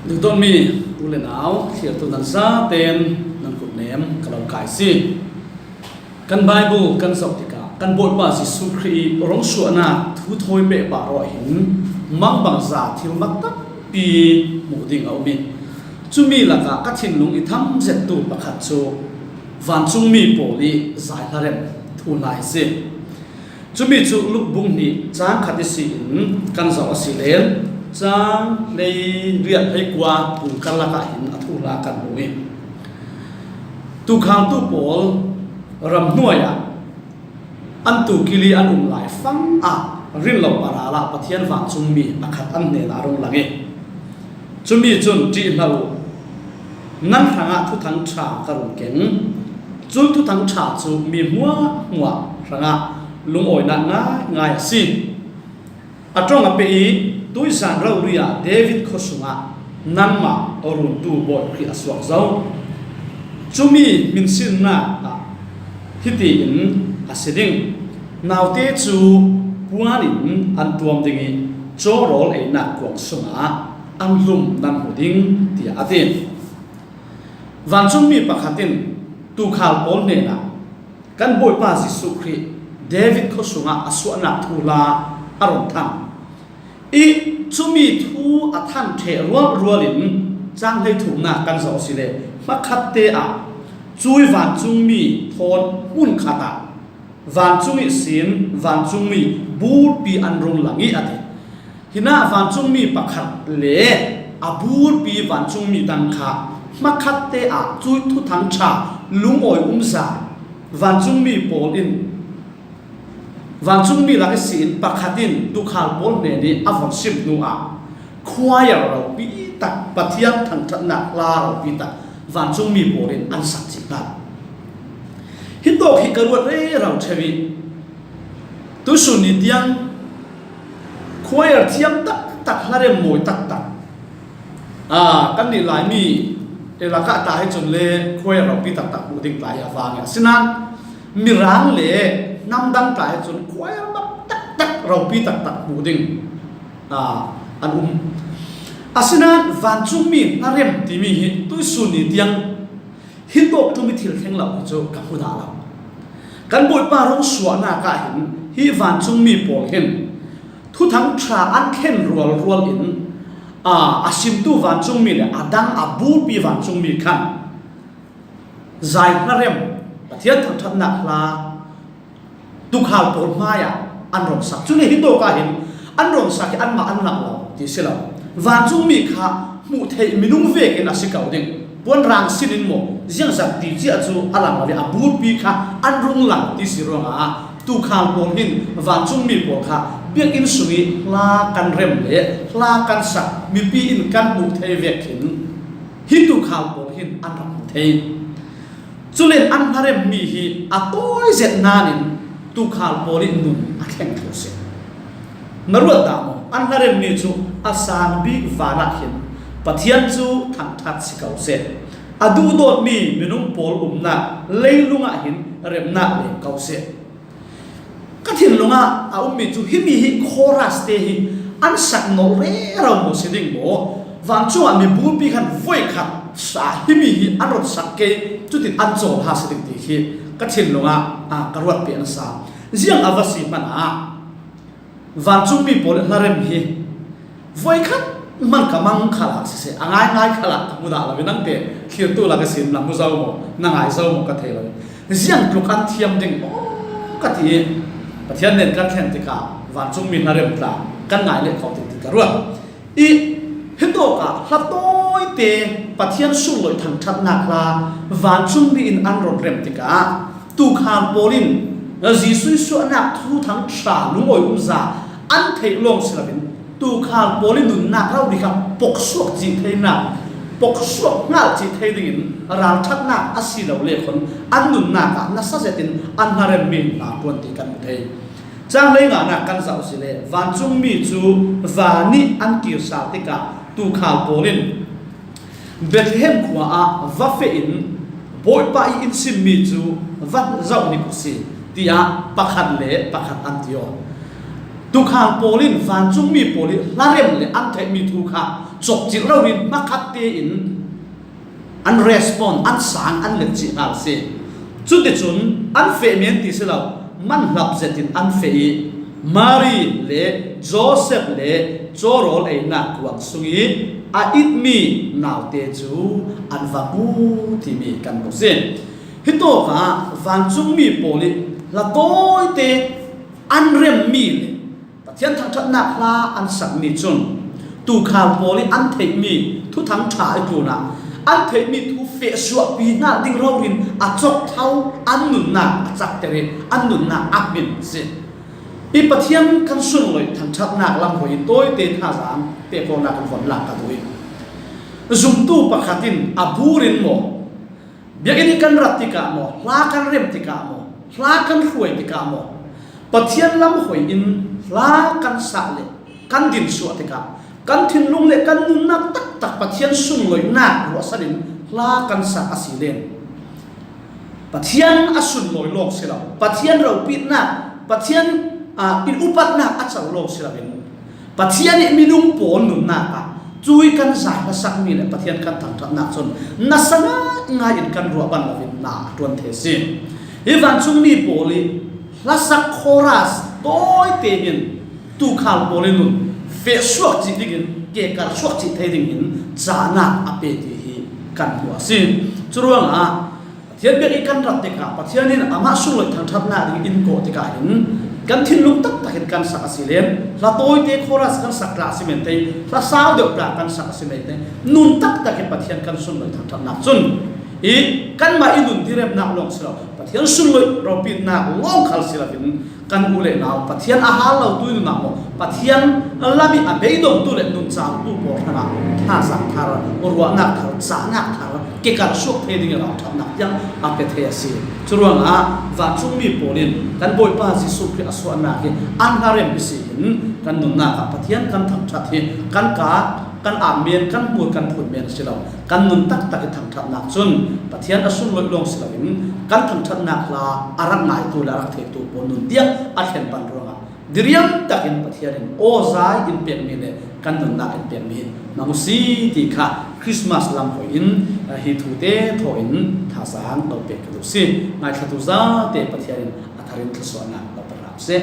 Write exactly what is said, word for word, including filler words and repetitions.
Duhdawtmi u le nau, thlirtu nan zaten nan kutnem ka lo kai si. Kan Bible kan zoh tikah kan Bawipa Jesuh Khrih i rongsuahna thu thawi pehpah ruah hin mangbangza thil mak tampi hmuh ding a um i, cumi lakah ka thinlung i thamzettu pakhat cu vancungmi pawl i zaihlarem thu hla hi si. Cumi cu Luk bung hnih cang khat i si in kan zoh a si len cang hlei riat hlei kua tul kar lakah hin a thuhla kan hmu i, tukhaltu pawl ram hnuai ah an tuu kili an um lai fang ah rinlo paral ah Pathian vancungmi pakhat an hnenah a rung lang i, cumi cun, "Ṭih hlah u, nan hrangah Thuthang ṭha ka run keng. Cu Thuthang ṭha cu mi hmuahhmuah hrangah lungawinak ngaingai a si. A ṭong a pe i tuizan rori ah David khuasung ah nanmah runtu Bawi Khrih a suak zo. Cumi hminsinnak ah hiti in a si ding: Naute cu puan in an tuam ding i cawrawl einak kuang sungah an hlum nan hmu ding," tiah a ti. Vancungmi pakhat in tuukhal pawl hnenah kan Bawipa Jesuh Khrih David khuasung ah a suahnak thuhla a run thang i, cumi thu a than ṭheh rualrual in cang hlei thumnak kan zoh a si le, hmakhatte ah cui vancungmi thawn hmun khat ah vancung ihsin vancungmi bulpi an rung lang i a ti. Hinah vancungmi pakhat le a bulpi vancungmi dang kha hmakhatte ah cui Thuthang ṭha lungawi umza vancungmi pawl in, vancungmi lak ihsin pakhat in tuukhal pawl hnen i a von sim hnu ah, choir ropi tak, Pathian thangṭhatnak hla ropi tak vancungmi pawl in an sak cih hna. Hitawk hi ka ruat rero ṭheu i, tuisun ni tiang choir thiam taktak, hlarem mawi taktak, aa, kan nih Laimi lakah ta hi cun le choir ropi taktak hmuh ding tlai a vang i, asinain Mirang le hnamdang ta hi cun choir mak taktak, ropi taktak hmuh ding, aa, an um. Asinain vancungmi hlarem timi hi tuisun ni tiang hitawk ṭum i thil thleng lo hi cu ka hmu dah lo. Kan Bawipa rungsuahnak ah hin hi vancungmi pawl hin Thuthang ṭha an thlen rualrual in, aa, a simtu vancungmi le a dang a bulpi vancungmi khan zai hlarem, Pathian thangṭhatnak hla tuukhal pawl hmaiah an run sak. Cule hitawk ah hin an run sak hi anmah an lang lo ti si lo. Vancungmi kha hmuh theih minung vekin a si ko ding. Puan rang sin in maw, ziangzat ti cia cu a lang lo i, a bulpi kha an rung lang ti si ruangah tuukhal pawl hin vancungmi pawl kha biakinn sung i hla kan rem le hla kan sak, mipi in kan hmuh thei vek khin hi tuukhal pawl hin an rak hmu thei. Culen an hlaremmi hi a tawi zet nain tuukhal pawl in nun a thleng thluh si. Na ruat dah maw? An hlaremmi cu a sang bik vanah hin Pathian cu thangṭhat si ko seh. A duhdawtmi minung pawl umnak leilung ah hin remnak leng ko seh. Ka thinlung ah a ummi cu himi hi chorus te hi an sak nawl rero maw si ding maw? Vancung ah mi bulpi khan voikhat sa himi hi an run sak ke, cutin an cawl ha si ding ti khi ka thinlung ah, ah, ka ruat pian a sa. Ziang a va si hmanah vancungmi pawl in hlarem hi voikhat hman ka mang khalah siseh, a ngaingai khalah ka hmu dah lo i, nangte thlirtu lak a si na hmu zo maw, na ngai zo maw ka thei lo. Ziang tluk an thiam ding maw ka ti i, Pathian nen kan thlen tikah vancungmi hlarem tla kan ngai leh kho ding ti ka ruat i, hitawkah hla tawite Pathian sulloih thangṭhatnak hla vancungmi in an run rem tikah tuukhal pawl in Jesuh suahnak thuthang ṭha lungawi umza an theih lawng si loin tuukhal pawl in nunnak rori kha poksuak cih theinak, poksuak hngalh cih thei dingin ralṭhatnak a si lo le khun an nunnak ah nasa zetin an hlaremmi hna ṭuan ti kan hmu thei. Cang hlei nganak kan zoh si le, vancungmi cu van nih an kir sal tikah tuukhal pawl in Bethlehem khua ah va feh in Bawipa i in simmi cu va zoh ning u si, tiah pakhat le pakhat an ti aw. Tuukhal pawl in vancungmi pawl i hlarem le an theihmi thu kha cawkcilh rori in hmakhatte in an respond, an sang, an let cih hal si. Cuticun an feh men ti si lo, man hlap zetin an feh ih Mari le Joseph le caw rawl einak kuang sung ih a itmi naute cu an va hmu timi kan hmu si. Hitawkah vancungmi pawl ih hla tawite an remmi le Pathian thangṭhatnak hla an sakmi cun tuukhal pawl ih an theihmi thuthang ṭha ih tlunah an theihmi thu fehsuahpi hna ding rori in a cawktho, an nunnak a cakter ih an nunnak a hmin a si. Ih Pathian kan sunloih thangṭhatnak lam hoi ih tawite thazaang pehkawknak in von lak ka duh ih zumtu pakhat in a bur in maw, biakinn ih kan rat tikah maw, hla kan rem tikah maw, hla kan hruai tikah maw, Pathian lam hoi in hla kan sak le kan dinsuah tikah kan thinlung le kan nunnak taktak Pathian sunloihnak ruahsan in hla kan sak a si len Pathian a sunlawi lawng si lo, Pathian ropitnak, Pathian, aa, in upatnak a co lawng si loin Pathian ih minung pawl nunnak ah cui kan zai hlasakmi le Pathian kan thangṭhatnak cun nasa ngaingai in kan ruah ban loin na a ṭuan thei a si. Hi vancungmi pawl ih hlasak Khoras tawite in tuukhal pawl ih nun fehsuak cih dingin, kekar suak cih thei dingin cahnak a pe ti hi kan hmuh a si. Curuangah Pathian biakinn kan rat tikah Pathian in amah sunloih thangṭhatnak ding in kawh tikah hin kan thinlung taktak in kan sak a si len, hla tawite Khoras kan sak tla a si men tei, hla sau deuh tla kan sak a si men tei, nun taktak in Pathian kan sunloih thangṭhatnak cun hi kanmah ih nun diremnak lawng si lo, Pathian sunloih ropitnak lawng khal si loin kan u le nau, Pathian a hal lotu ih nunah maw, Pathian lam ih a beidongtu le nuncaungtu pawl hrangah thazaang thar, ruahnak thar, cahnak thar, kikar suak thei ding ih ralṭhatnak tiang a pe thei a si. Curuangah vancungmi pawl in kan Bawipa Jesuh Khrih a suahnak hi an hla rem ih si hin kan nunnak ah Pathian kan thangṭhat hi kan ka, kan ap men, kan hmur, kan phun men a si lo. Kan nun taktak ih thangṭhatnak cun Pathian a sunloih lawng si loin kan thangṭhatnak hla a rak ngaitu le a rak theitu pawl nun tiang a thlen pan ruangah diriam takin Pathian in aw zai in pekmi le kan nunnak in pekmi hi hmang uh si ti kha Christmas lam hoi in, eh, hi thute thaw in thazaang lo pek ka duh si. Ngaithlatu zate Pathian in a thar in thluasuahnak lo pe hram seh.